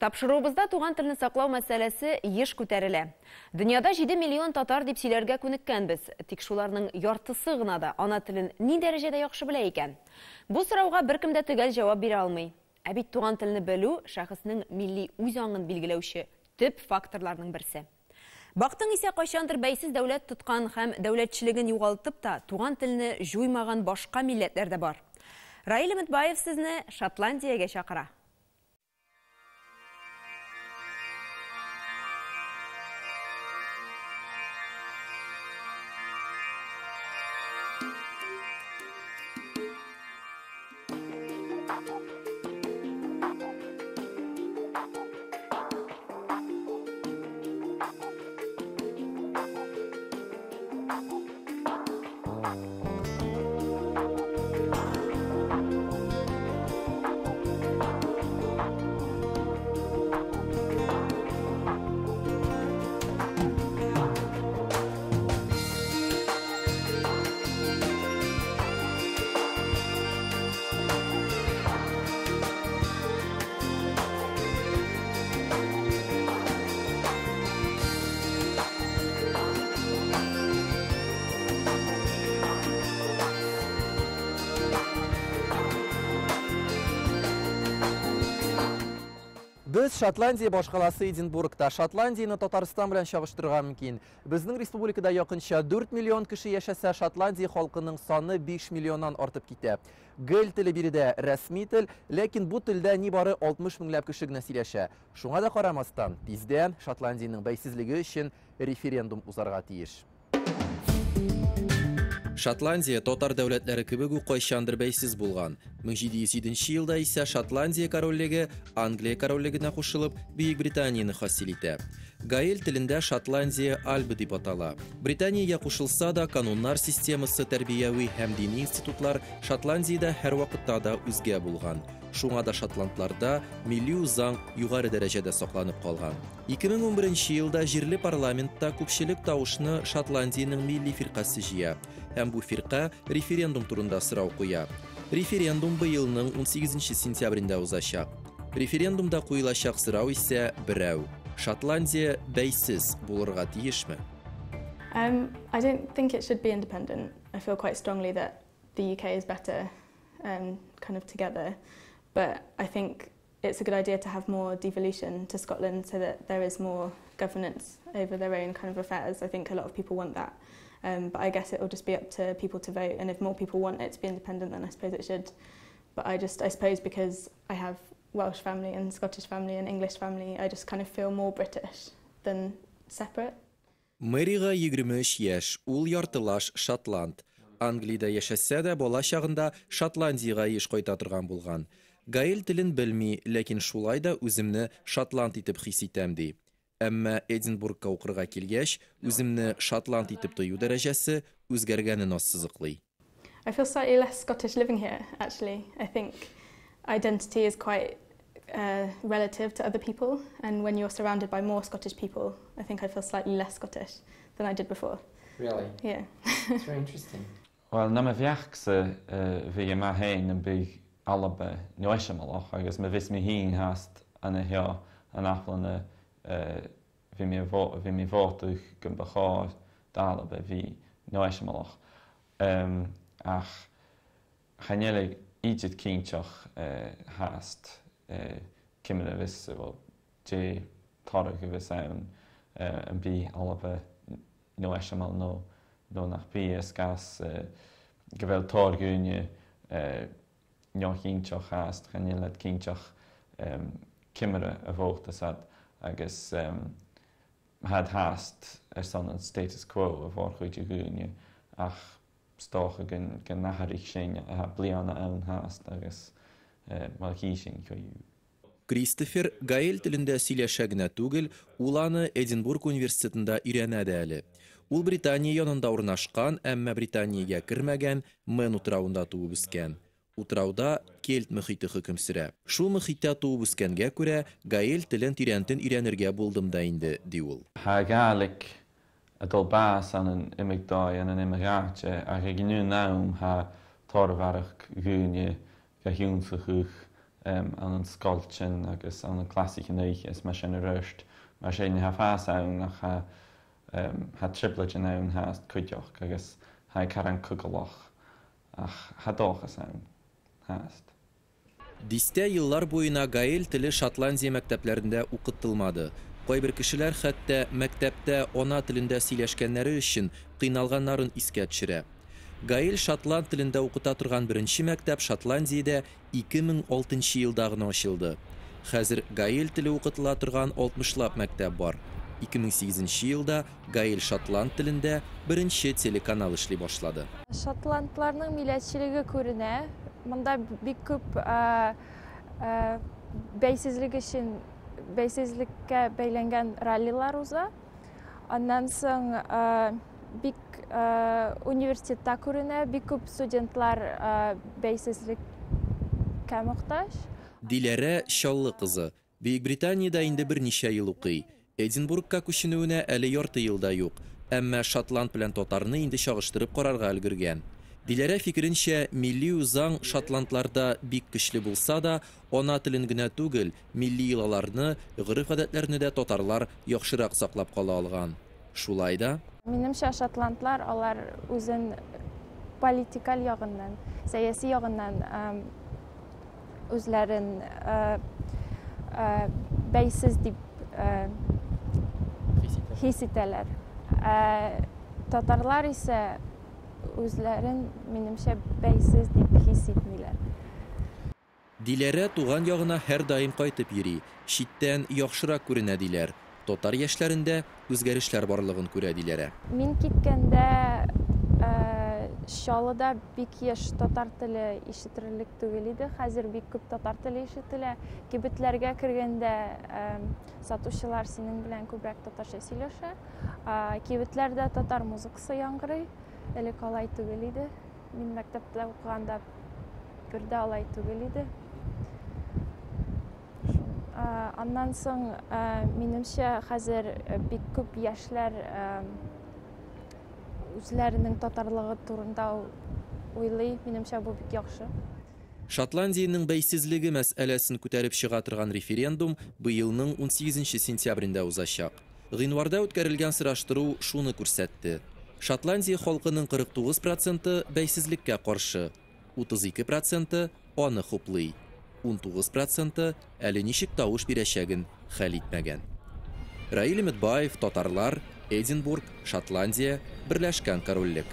Тапшыруыбызда туган телне саклау мәсьәләсе еш күтәрелә. Дөньяда 7 миллион татар дип сөйләргә күнеккәнбез. Тик шуларның яртысы гына да ана телен ни дәрәҗәдә яхшы белә икән? Бу сорауга беркем дә төгәл җавап бирә алмый. Ә бит туган телне белү шәхеснең милли үзаңын билгеләүче төп факторларның берсе. Бактың исә кайчандыр бәйсез дәүләт тоткан һәм дәүләтчелеген югалтып та туган телне җуймаган башка милләтләр дә бар. Раил Өметбаев сезне Шотландиягә чакыра. Без Шотландия башкаласы Эдинбургта. Шотландияне Татарстан белән чагыштырырга мөмкин. Безнең республикада якынча 4 миллион кеше яшәсә, Шотландия халкының саны 5 миллионнан артып китә. Гэль теле биредә рәсми тел, ләкин бу телдә нибары 60 меңләп кеше генә сөйләшә. Шуңа да карамастан, тиздән Шотландиянең бәйсезлеге өчен референдум узарга тиеш. Шотландия татар дәүләтләре кебек үк кайчандыр бәйсез булган. 1707 елда исә Шотландия корольлеге Англия корольлегенә кушылып, Бөекбританияне хасил итә. Гаэль телендә Шотландия Альба дип атала. Британиягә кушылса да, кануннар системасы, тәрбияви һәм дини институтлар Шотландиядә һәрвакытта да үзгә булган. Шуңа да шотландларда милли үзаң югары дәрәҗәдә сакланып калган. 2011 елда җирле парламентта күпчелек тавышны Шотландиянең милли фиркасе җыя һәм бу фирка референдум турында сорау куя. Референдум быелның 18 сентябрендә узачак. Референдумда куелачак сорау исә берәү. Шотландия бәйсез булырга тиешме? I don't think it should be independent. I feel quite strongly that the UK is better kind of together. But I think it's a good idea to have more devolution to Scotland so that there is more governance over their own kind of affairs. I think a lot of people want that. But I guess it will just be up to people to vote, and if more people want it to be independent, then I suppose it should. But I suppose because I have Welsh family and Scottish family and English family, I just kind of feel more British than separate. Мэрига 23 яшь, ул яртылаш шотланд. Англиядә яшәсә дә, бала чагында Шотландиягә еш кайта торган булган. Гаэль телен белми, ләкин шулай да үземне шотланд итеп хис итәм ди. Әмма Эдинбургка укырга килгәч, үземне шотланд итеп тою дәрәҗәсе үзгәргәнен ассызыклый. I feel slightly less Scottish living here, actually. I think identity is quite relative to other people, and when you're surrounded by more Scottish people, I think I feel slightly less Scottish than I did before. Really? Yeah. It's very interesting. Well, na ma bheachsa bhí ma héin an bí Alba neoiseamalach agus ma vis mi hín hast an heo an aflanna bhí mé vótach go bacháir d'Alba bhí neoiseamalach. Ach chanele iad cinnteach hast cimime vis dé tarach a vis ann an bí Alba neoiseamal nó nach bí is gas go bhfuil táirgúine neochinnteach hast chanele cinnteach cimire a vóta sad agus had hast ar son an status quo a bhórchuid gúine ach stocha gan nacharich sin a bliana ann hast agus mar chí sin chuú. Кристофер гаэль телендә сөйләшә генә түгел, ул аны Эдинбург университетында өйрәнә дә әле. Ул Британия янында урнашкан, әмма Британиягә кермәгән Мэн утравында туып үскән. Утрауда кельт мөхите хөкем сөрә. Шул мөхиттә туып үскәнгә күрә, гаэль телен тирәнтен өйрәнергә булдым да инде, ди ул. Tá Gaelic a dul bas an an imigdáid an an imigráte ach ag inniu nám tha torbharach gúine go hiúnsa chuch Ann an scoilt sin agus ann an clasaiche an oíche is mar sin arís. Mar sin thá fás ann ach thá trioblóid ann theas cuideachta agus thá carn cogalach ach thá dóchas ann theas. Дистә еллар буена гаэль теле Шотландия мәктәпләрендә укытылмады. Кайбер кешеләр хәтта мәктәптә ана телендә сөйләшкәннәре өчен кыйналганнарын искә төшерә. Гаэль шотланд телендә укыта торган беренче мәктәп Шотландиядә 2006 елда гына ачылды. Хәзер гаэль теле укытыла торган 60лап мәктәп бар. 2008 елда гаэль шотланд телендә беренче телеканал эшли башлады. Шотландларның милләтчелеге күренә. Монда бик күп бәйсезлек өчен бәйсезлеккә бәйләнгән раллилар уза. Аннан соң бик университетта күренә, бик күп студентлар бәйсезлеккә мохтаҗ. Диләрә Чаллы кызы. Бөекбританиядә инде берничә ел укый. Эдинбургка күченүенә әле ярты ел да юк. Әмма шотланд белән татарны инде чагыштырып карарга өлгергән. Диләрә фикеренчә, милли үзаң шотландларда бик көчле булса да, ана телен генә түгел, милли йолаларны, гореф-гадәтләрне дә татарлар яхшырак саклап кала алган. Шулай да Минемчә, шотландлар алар үзен политикаль ягыннан, сәяси ягыннан үзләрен бәйсез дип хис итәләр. Татарлар исә үзләрен, минемчә, бәйсез дип хис итмиләр. Диләрә туган ягына һәрдаим кайтып йөри. Читтән яхшырак күренә диләр. Татар яшьләрендә үзгәрешләр барлыгын күрә Диләрә. Мин киткәндә Чаллыда бик еш татар теле ишетерлек түгел иде. Хәзер бик күп татар теле ишетелә. Кибетләргә кергәндә сатучылар синең белән күбрәк татарча сөйләшә. Кибетләрдә татар музыкасы яңгырый. Элек алай түгел иде. Мин мәктәптә укыганда бер дә алай түгел иде. Аннан соң, минемчә, хәзер бик күп яшьләр үзләренең татарлыгы турында уйлый. Минемчә, бу бик яхшы. Шотландиянең бәйсезлеге мәсьәләсен күтәреп чыга торган референдум быелның 18 сентябрендә узачак. Гыйнварда үткәрелгән сораштыру шуны күрсәтте. Шотландия халкының 49% бәйсезлеккә каршы, 32% аны хуплый. 19% әле ничек тавыш бирәчәген хәл итмәгән. Раил Өметбаев, Татарлар, Эдинбург, Шотландия, Берләшкән Корольлек.